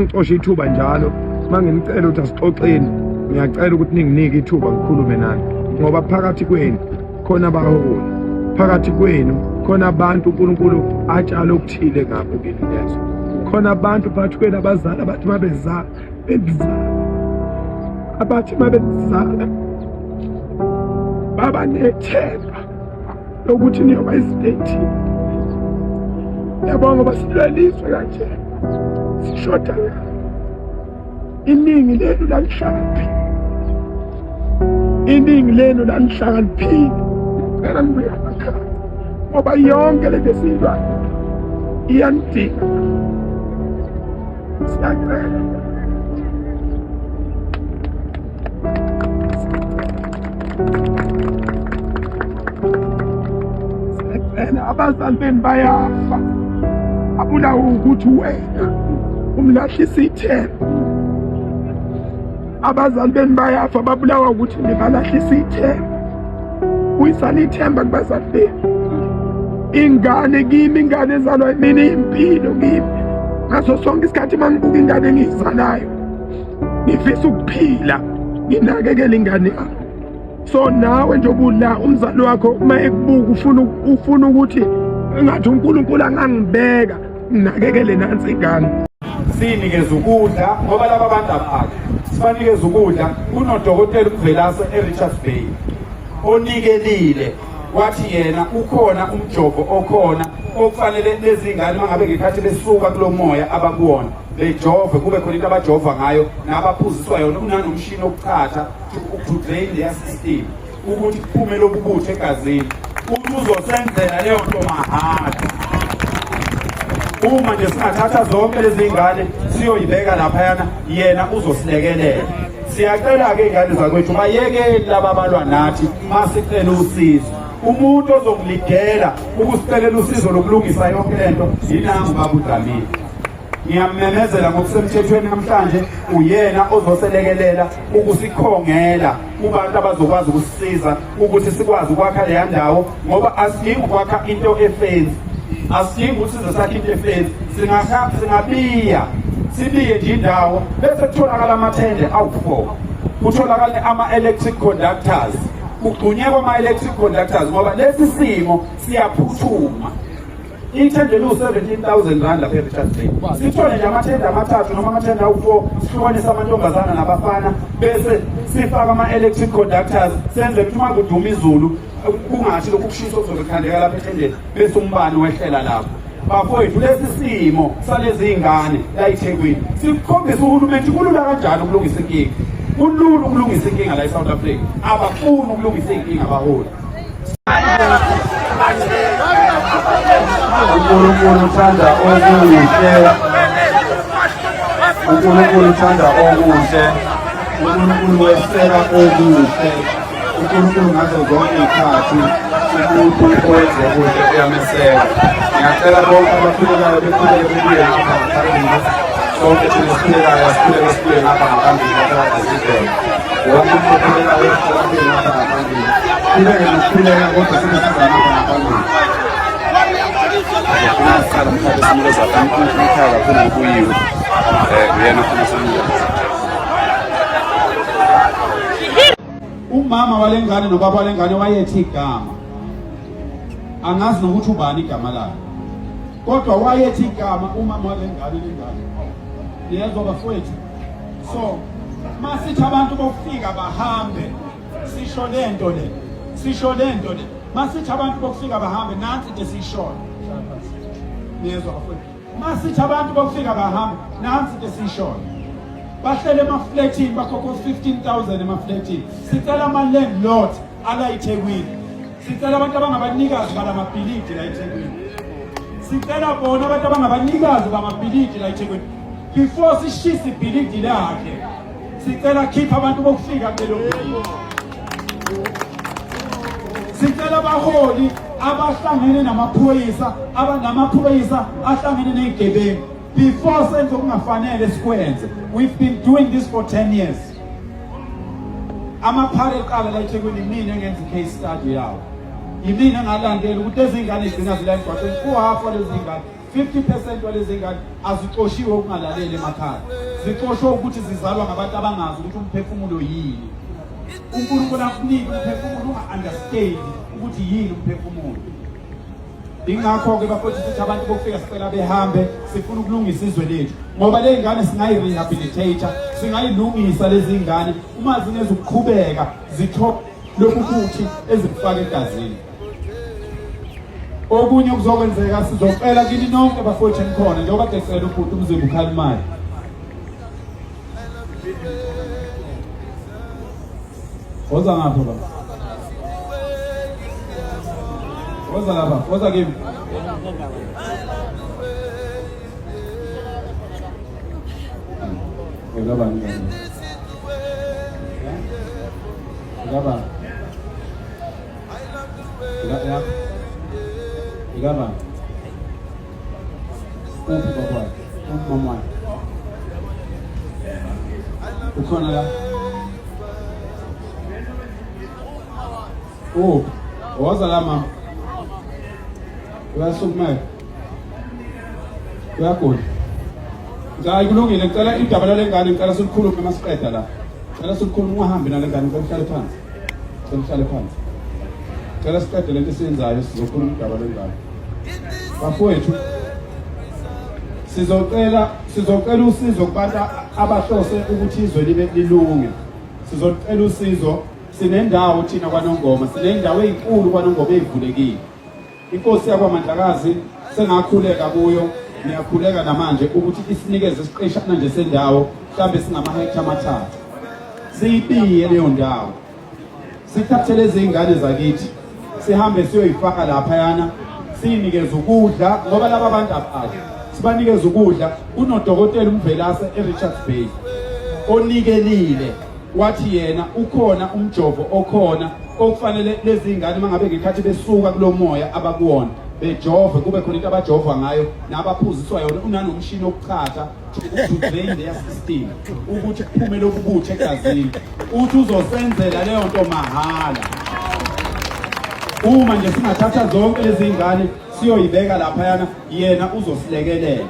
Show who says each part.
Speaker 1: Ngicosha ithuba njalo manginicela ukuthi asixoxeni, ngiyacela ukuthi ninginike ithuba ngikhulume nani, ngoba phakathi kwenu khona abaholi, phakathi kwenu khona abantu uNkulunkulu atshala okuthile ngabo kini lezo. Khona abantu phakathi kwenu abazali abathi mabezala benzala, abathi mabenzala baba nethemba lokuthi niyoba izinto ey'thile. Yabonga ngoba silwelizwe kanje sishoda iningi lenu lalihlakaniphile, iningi lenu lalihlakaniphile. Ngicela nibuye emakhaya ngoba yonke lento esiyilwayo iyanidinga. Siyacela siyacela, abazali benu bayafa, abulawo ukuthi wena umlahlisa ithemba. Abazali benu bayafa, babulawa ukuthi nibalahlisa ithemba. Buyisani ithemba kubazali benu. Ingane kimi, ingane ezalwa mina impilo kimi. Ngaso sonke isikhathi uma ngibuka ingane engiyizalayo ngifisa ukuphila nginakekele ingane yami. So nawe njengoba ula umzali wakho uma ekubuka ufuna ukuthi engathi uNkulunkulu angangibeka nginakekele nansi ingane.
Speaker 2: Sinikeza ukudla ngoba laba bantu abakhe sibanikeza ukudla. Kunodokotela uMvelase eRichards Bay onikelile wathi yena ukhona umjovo okhona okufanele lezi ngane uma ngabe ngekhathi besuka kulo moya abakuwona bejove, kube khona into abajova ngayo nabaphuziswa yona, unanomshini wokuchatha to drain their system ukuthi kuphume lobu butho egazini. Uthi uzosenzela leyo nto mahhala. Uma nje singathatha zonke lezi ngane siyoyibeka laphayana, yena uzosilekelela. Siyacela-ke iy'ngane zakwethu, bayekeni laba abalwa nathi masicela usizo. Umuntu ozokulidela ukusicelela usizo lokulungisa yonke lento yinangu baba uDlamini. Ngiyamemezela ngokusemthethweni namhlanje, uyena ozoselekelela ukusikhongela kubantu abazokwazi ukusisiza ukuthi sikwazi ukwakha leya ndawo, ngoba asidingi ukwakha into efensi, asidingi ukuthi size sakhe into efensi. Singabiya sibiye nje indawo bese kutholakala amathende awu-4, kutholakale ama-electric conductors, kugxunyekwa ama-electric conductors ngoba lesi simo siyaphuthuma. Ithende liwu-17,000 rand lapha e-Richards Bay. Sithole nje amathende amathathu noma amathende awu-4, sihlukanise amantombazana nabafana, bese sifaka ama-electric conductors, senze ukuthi uma kuduma izulu kungathi lokhu kushisa okuzobe kukhandeka lapha ethendeni, bese umbani wehlela lapho. Bafowethu, lesi simo salezi ngane la eThekwini sikukhombisa uhulumeni kulula kanjani ukulungisa inkinga. Kulula ukulungisa inkinga la eSouth Africa. Abafuni ukulungisa inkinga abaholi.
Speaker 3: uNkulunkulu uthanda okuhle, uNkulunkulu uthanda okuhle, uNkulunkulu weseka okuhle, uNkulunkulu ngazo zonke iy'khathi umuntu owenza okuhle uyameseka. Ngiyacela bonke abakhulekayo bekhuleke bebuye ngapha ngaphambili. Sonke thina esikhulekayo asikhuleke sibuye ngapha ngaphambili lapho kade sikhona. Wonke umuntu okhulekayo abuye ngapha ngaphambili. Qhubeke nokukhuleka kodwa sibe siza ngapha ngaphambili.
Speaker 4: Ufuna ukuqala umhlaba esinikeza umkhaya kakhulu ngokuyiwe. Uyena ofuna sinikeza.
Speaker 2: Umama walengane nobaba walengane wayethi igama, angazi nokuthi ubani igama lakhe, kodwa wayethi igama umama walengane lengane. Niyezwa bafowethu? So masithi abantu bokufika bahambe, sisho lento le, sisho lento le. Masithi abantu bokufika bahambe, nansi into esiyishoyo. Niyezwa bafowethu? Masithi abantu bokufika bahambe, nansi into esiyishoyo. Bahlele emafletini, bakhokha 15,000 emafletini. Sicela ama-landlord ala eThekwini, sicela abantu abangabanikazi balamabhilidi la eThekwini, sicela bona abantu abangabanikazi bamabhilidi la eThekwini, before sishise ibhilidi lakhe, sicela khipha abantu bokufika kulelo bhilidi. Sicela abaholi abahlangene namaphoyisa, abanamaphoyisa ahlangene ney'gebengu, before senze okungafanele sikwenze. We've been doing this for 10 years. Amaphara eqala la eThekwini, yimina engenza i-case study yawo, yimina engalandela ukuthi lezi ngane zigcina zila emgwaqweni, kuhafu walezi ngane. 50% walezi ngane azixoshiwe ukungalaleli emakhaya, zixoshwe ukuthi zizalwa ngabantu abangazi ukuthi umphefumulo yini. UNkulunkulu akunike umphefumulo unga-understand ukuthi yini umphefumulo. Ingakho-ke bafowethu sithi abantu bokufika sicela behambe, sifuna ukulungisa izwe lethu ngoba le ngane singayi-rehabilitate, singayilungisa lezi ngane uma zingezukuqhubeka zithole lokhu kuthi ezikufaka egazini. Okunye okuzokwenzeka sizocela kini nonke bafowethu enikhona njengoba kade cela ubhuti umzimba ukhalimayo. Woza ngapha baba. Woza lapha, woza kimi. Ngikabani ngani? Ngikabani? Ngikabani? Uphi baba wakhe? Uphi mama wakhe? Ukhona la? Uphi? Woza la mama. Uyasukumela. Uyagula. Hayi kulungile, ngicela idaba lale ngane ngicela silikhulume masiqeda la. Ngicela silikhulume ungahambi nale ngane, ngicela uhlale phansi. Ngicela uhlale phansi. Ngicela siqede lento esiyenzayo sizokhuluma udaba lwengane. Bafowethu sizocela sizocela usizo kubantu abahlose ukuthi izwe libe lilunge. Sizocela usizo sinendawo thina kwaNongoma, sinendawo ezinkulu kwaNongoma ezivulekile. Inkosi yakwaMandlakazi sengakhuleka kuyo ngiyakhuleka namanje ukuthi isinikeze isiqeshana nje sendawo mhlambe singamahektha amathathu siyibiye leyo ndawo sithathe lezi ngane zakithi sihambe siyoyifaka laphayana siyinikeze ukudla ngoba laba bantu abadli sibanikeze ukudla kunodokotela umvelase eRichards Bay onikelile wathi yena ukhona umjovo okhona okufanele lezi ngane uma ngabe ngekhathi besuka kulo moya abakuwona bejove kube khona into abajovwa ngayo nabaphuziswa yona unanomshini wokuchatha to drain their system ukuthi kuphume lokhu buthe egazini uthi uzosenzela leyo nto mahhala uma nje singathatha zonke lezi ngane siyoyibeka laphayana yena uzosilekelela.